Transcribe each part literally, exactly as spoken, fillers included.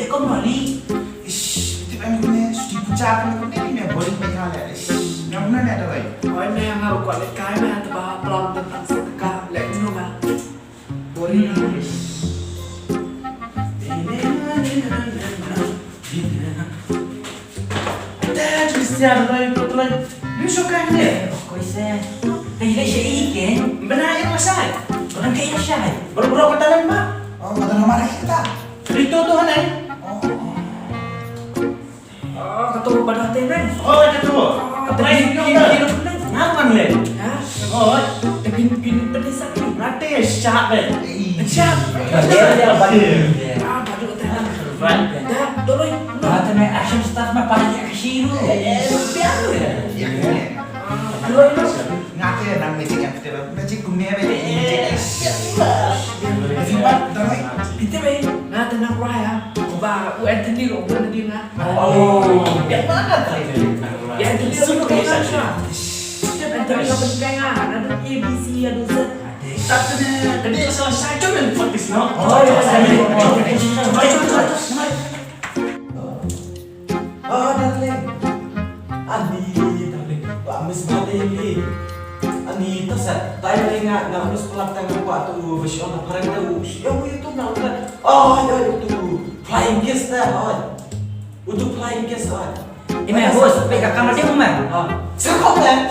Kom Noli. Ish, tip em kumne, shuti puja kumne kumne ni me boring me khale. Ish, me kumne me dawai. Oi me nga ruh kwah leit kai me, taba plam tang tang sa ka leit kumno me. Boring. Ish. Te tu sia dawai tu dawai. Lu shokai ne. Koi se. Te ile sha i ke. Bana ya masai. Orang ke ya shai. Baru baru kata lem ba. Oh, kata nama lagi kita. Rito tu hanai. Oh. Ah, ka tu ba dah te nai. Oh, ka tu. Ka tu. Nai, nai, nai. Nai, nai. Ha? Oh. Te bin, bin, bin sa ni. Nate syak deh. Syak. Dia, dia balik. Ah, balik te nai. Right. Dah, tolong. Ah, te nai action staff mah pakai kasih dulu. Eh, biar. Ya. Ah, tolong. Nga te nang magic ïa phi te ba. Magic kumne ba. Magic. Simpan, terus. Phi te ba. Nga te nang wah ïa. Ba u Anthony ruh u bun nadien nga. Oh, ïa mana tadi? Ïa Anthony ruh u bun nadien nga. Anthony ka pynkai nga. Nga don A B C, nga don Z. Tapi kena, kena selesai tu kan fokus, no? Oh, ïa, ïa, ïa. Oh, darling. Ani, darling. Ba miss ba dei li. Ani, to sa. Tai li nga, nga miss pulak tang nga kwah tu, ba shong na parang tu. Yo, yo tu na udah. Oh, yo, yo tu. Flying kiss ta, oi. Utu flying kiss, oi. Ina host, pe ka kamar dia umar. Ah, sa kau kan?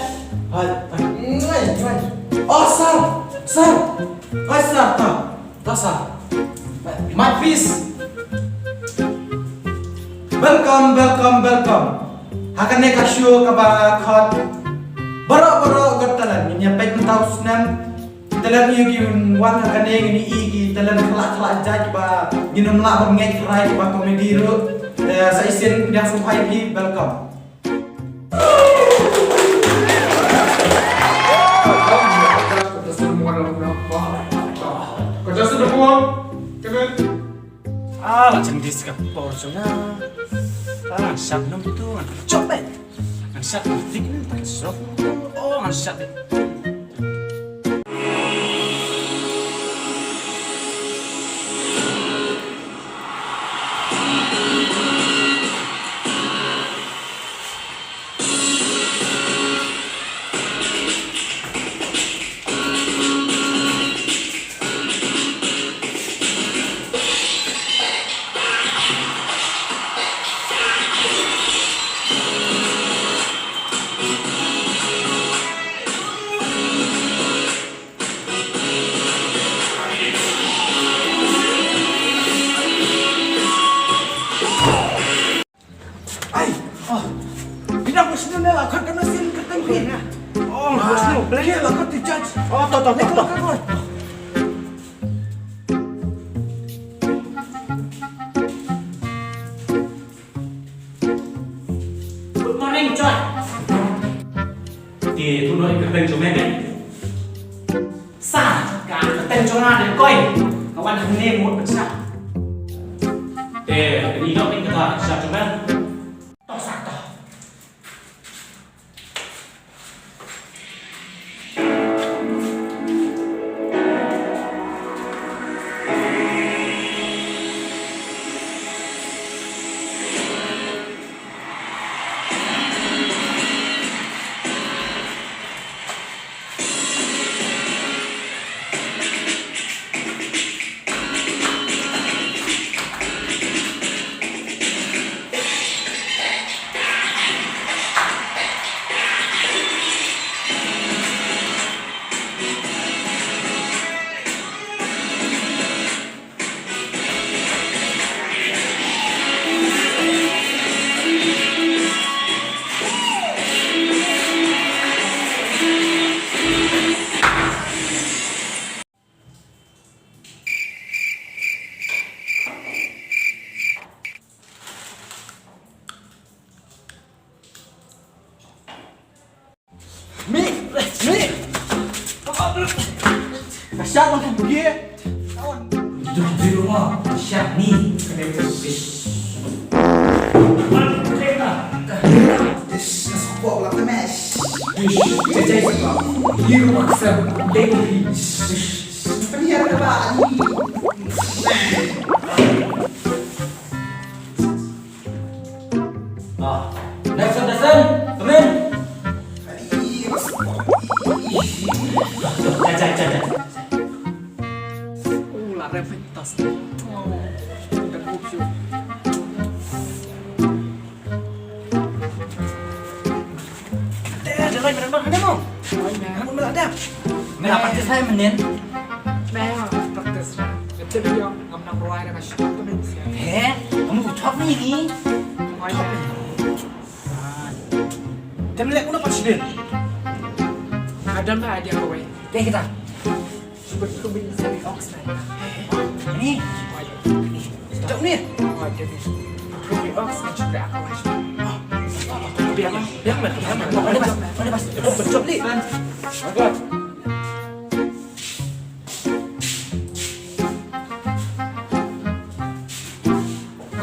Oi, oi. Ngai, ngai. Oh, sir, sir. Oi, sir, ta. Ta, sir. My please. Welcome, welcome, welcome. Ha kane ka show kaba khot Baroh Baroh Got Talent. Ngin ïa peit mynta u snem. Talent ïa ki un wan ha kane, ngin ïohi ki talent khlak khlak jait kiba ngin ym lah ban ngeit tharai kiba comedy ruh. Eh, sa shisien pdiang sngewbha ïa phi, welcome. Ah, la chang dis ka por jong nga. Ah, ngan shad num tu, ngan chop eh. Ngan shad num tik, ngan shop. Oh, ngan shad. Ai, oh. Bina Wisnu ne la khot ka na sin ka tang phi. Oh, Wisnu, beli la khot ti judge. Oh, to, to, to, to. Good morning, John. Te tu noi ka tang jong me. Sa, ka tang jong nga de koi. Ka wan hangne mut pynsa. Te ni nok ni ka ta sa jong me. To sa to. Mi, mi. Ka shah lang ka bugi. Duk di rumah, ka shah ni. Ka dei ka fish. Ish, ka sokok lah ka mesh. Ish, jajai sokok. Di rumah kesem, dei ka fish. Ish, peniar ka ba ni. Nga practice hai mynnin. Ba nga practice. Kata dia ngam nang rwai da ka shop tu men. He, kamu top ni ni. Top ni. Tem lek una pat sibin. Adam ba dia kawai. Deh kita. Super tu bin seri ox na. Ni. Jom ni. Ruby Ox na juga aku. Biar, biar, biar, biar. Mana pas? Mana pas? Jom ni.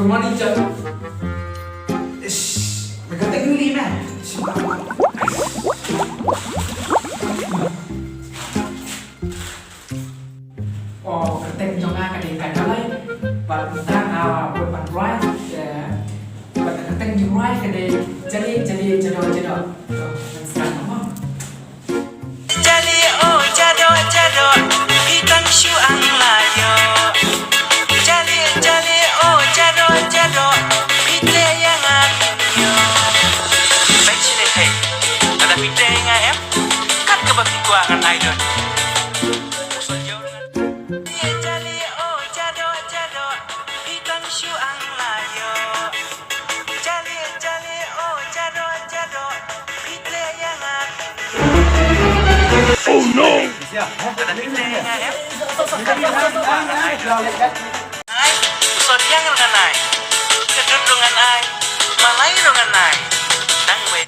Good morning, Jack. Ish, mereka tak guli, man. Oh, kyrteng jong nga ka dei Kandalai. Bad mynta nga bud ban rwai, eh, bad ka kyrteng jong nga ka dei Jali Jali Jado Jado. To, ngan start mo. Jali o jado jado, phi tang shu ang la ïoh. Jali jali o jado jado, phi te ïa nga ïoh. Bai chine thei, lada phi te ïa nga em, kat kaba phi kwah ngan ai don. Jali jali o jado jado, phi tang shu ang la ïoh. Jali jali o jado jado, phi te ïa nga. Oh no! Ai, u sor ïang ruh ngan ai, u tdut ruh ngan ai, malai ruh ngan ai. Nang wei.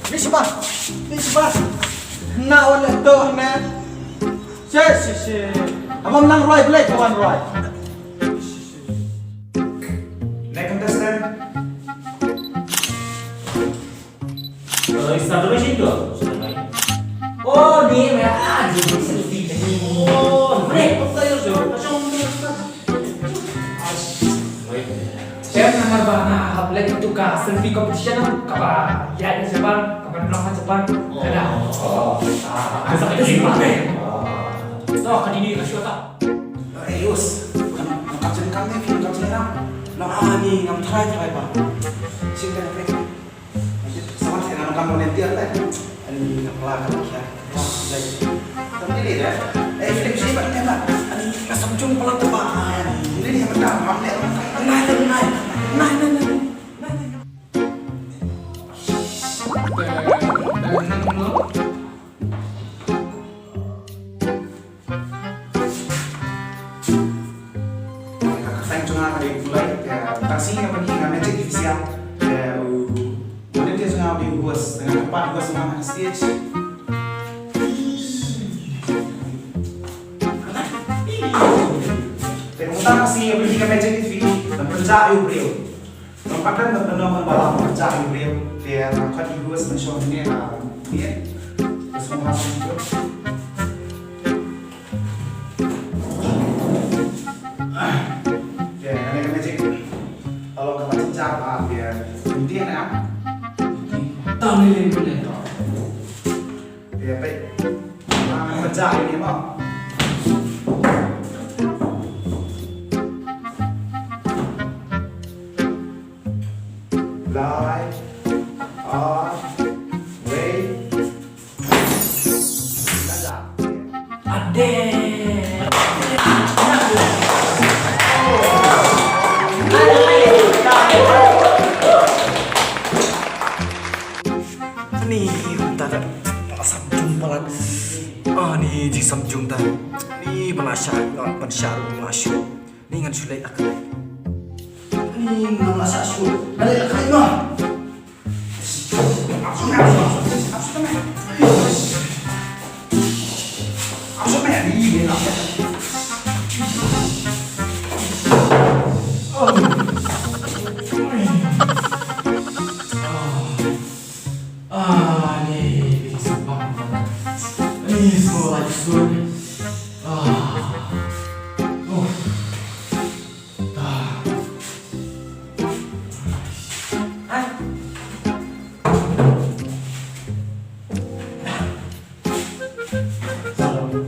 Bishba, bishba. Na wan to ne. Shi shi shi. Abang nang roi blek wan roi. Next contestant. Kalau isa tu sih tu. Oh, ni meh ah, ni mesti ni. Oh, ni. Em, namar ba nga hap leit tu ka selfie competition, kaba ïaid ha Japan, kaba long ha Japan. Kada. Oh. Ah, sa ka Japan. To, ka dini ka shuwa ta. Eh, Yus, kam kam jen kam ne, kam jen kam. Long ah ni ngam try try ba. Sing ka pe. Sawan sih nama kamu nanti apa? Ani kepala kamu ya. Wah, baik. Tapi ni dah. Eh, film sih banyak lah. Ani kasam jung pala tebak. Ini dia benar. Mam dia. Nah, nah, nah. Nah, nah, nah. Nah, nah, nah. Ka kyrteng jong nga ka dei u Blei, te tang shi nga pynheh nga magic official. Te u volunteer jong nga u dei u host, te nga kyrpad u host u wan ha stage. Te mynta ka sngi nga pynheh nga magic official, ban pynjah ïa u briew. Nong Pateng nong nong nong ba la pynjah ïa u briew. Te nga khot ïa u host ban shong hangne ha hangne. Te sngewbha sngewbha. Te kane ka magic. Ka long kaba jynjar ba te ym dei na. Tang ni len ni to. Te peit. Ba pynjah ïa u mo. Lai, ar, wei, kata. Ade. Ani, kumta ta. Ba la sam jung palat. Ani, jingsam jung ta. Ani, ba la shah, ba la shah, ba la shah. Ni ngan shu leit ha kane. Ni ngan shu leit ha kane noh. Ap shuh, ap shuh, ap shuh, ap shuh.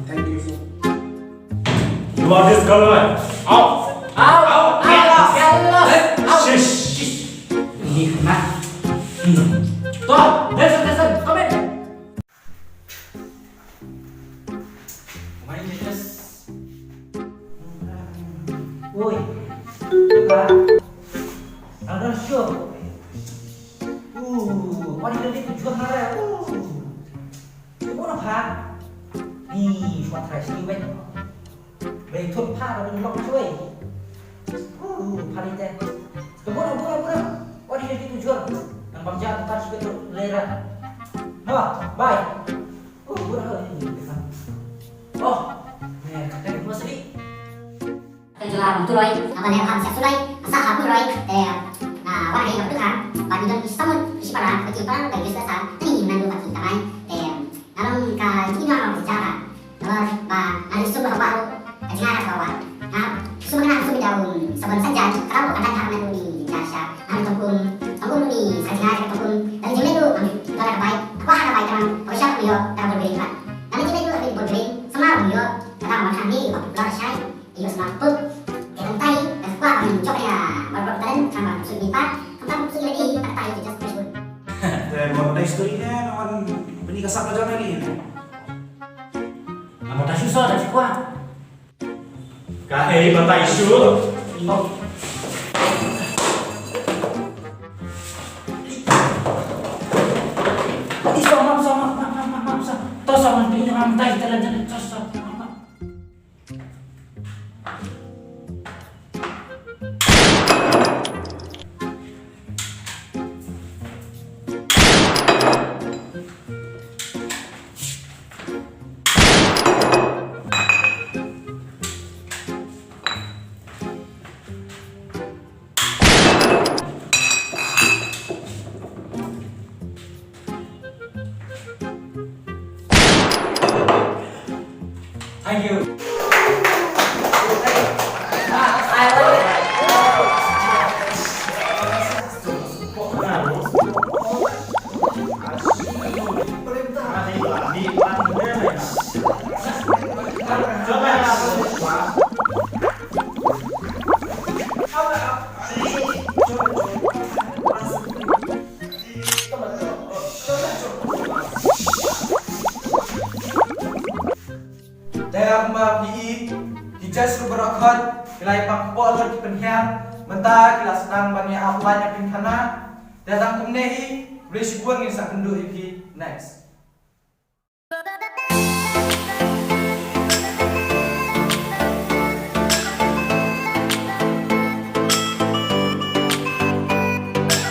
Thank you, sir. You are disqualified. Out. Out. Out. Out. Out. Shish. Shish. Ini kena. Hmm. Tuh, Nelson, Nelson, come in. Come in, Nelson. Oi. Apa? Ada show. Uh, what did you do to Johara? Uh. Ibu nak ha? Ni, shwa try sini wei. Wei thut pha da lok shui. Uh, pha ni te. Ibu nak, ibu nak, ibu nak. What did you do to Johara? Nang bang jatuh kan shui tu lera. Ma, bye. Uh, ibu nak, ibu nak. Oh, ni kata ibu sedih. Te jong nga ruh Tuloi, nga ban leh bha mynsiem Suloi, nga sah ha Pulroi, te nga wan ha ïing ka Patukha, bad ngi don ki shitamut, ki shipara, bad ki para, bad ki sbeh sar, te ngi hynmen ruh bad ki kamai, te nga long ka jingïaid nong ka jaka. Namar ba nga dei sum ba ka wah ruh, ka jingïaid ka wah. Nga sum ba nga sum da um Sabon Sajan, ka dei ka dang ha ka met ruh ngi jar sha, nga dei tongkum, tongkum ruh ngi sa jingïaid ka tongkum, da ka jingleit ruh, nga dei ka bai, ka wah ka bai ka nang, ka bai sha ruh ngi ïoh, ka dei bor biang. Da ka jingleit ruh, ka dei bor biang, samla ruh ngi ïoh, ka dang wan ha ngi, ka popular shai. Ïoh sma pup. Te kumta hi, nga kwah ban jop ïa baroh baroh talent, khnang ba shu ïoh pat. Kumta kumta hi, kumta hi, just press good. Te ba dei story ne, wan bini ka sap la jam lagi ne. Nga batai shu sa da shu kwah. Ka ei batai shu. Isa, map, sa, map, map, map, map, map, sa. To sa, man, bini nga batai talent, talent, sa, sa, map, map. Thank you. Te kumba phi i, ki judge ruh baroh khot ki la ïa pang kpoh lut ki pynhiar, mynta ki la sdang ban ïa apply ïa pynkhana. Te tang kumne hi, khublei shibun, ngin sa kynduh ïa phi next.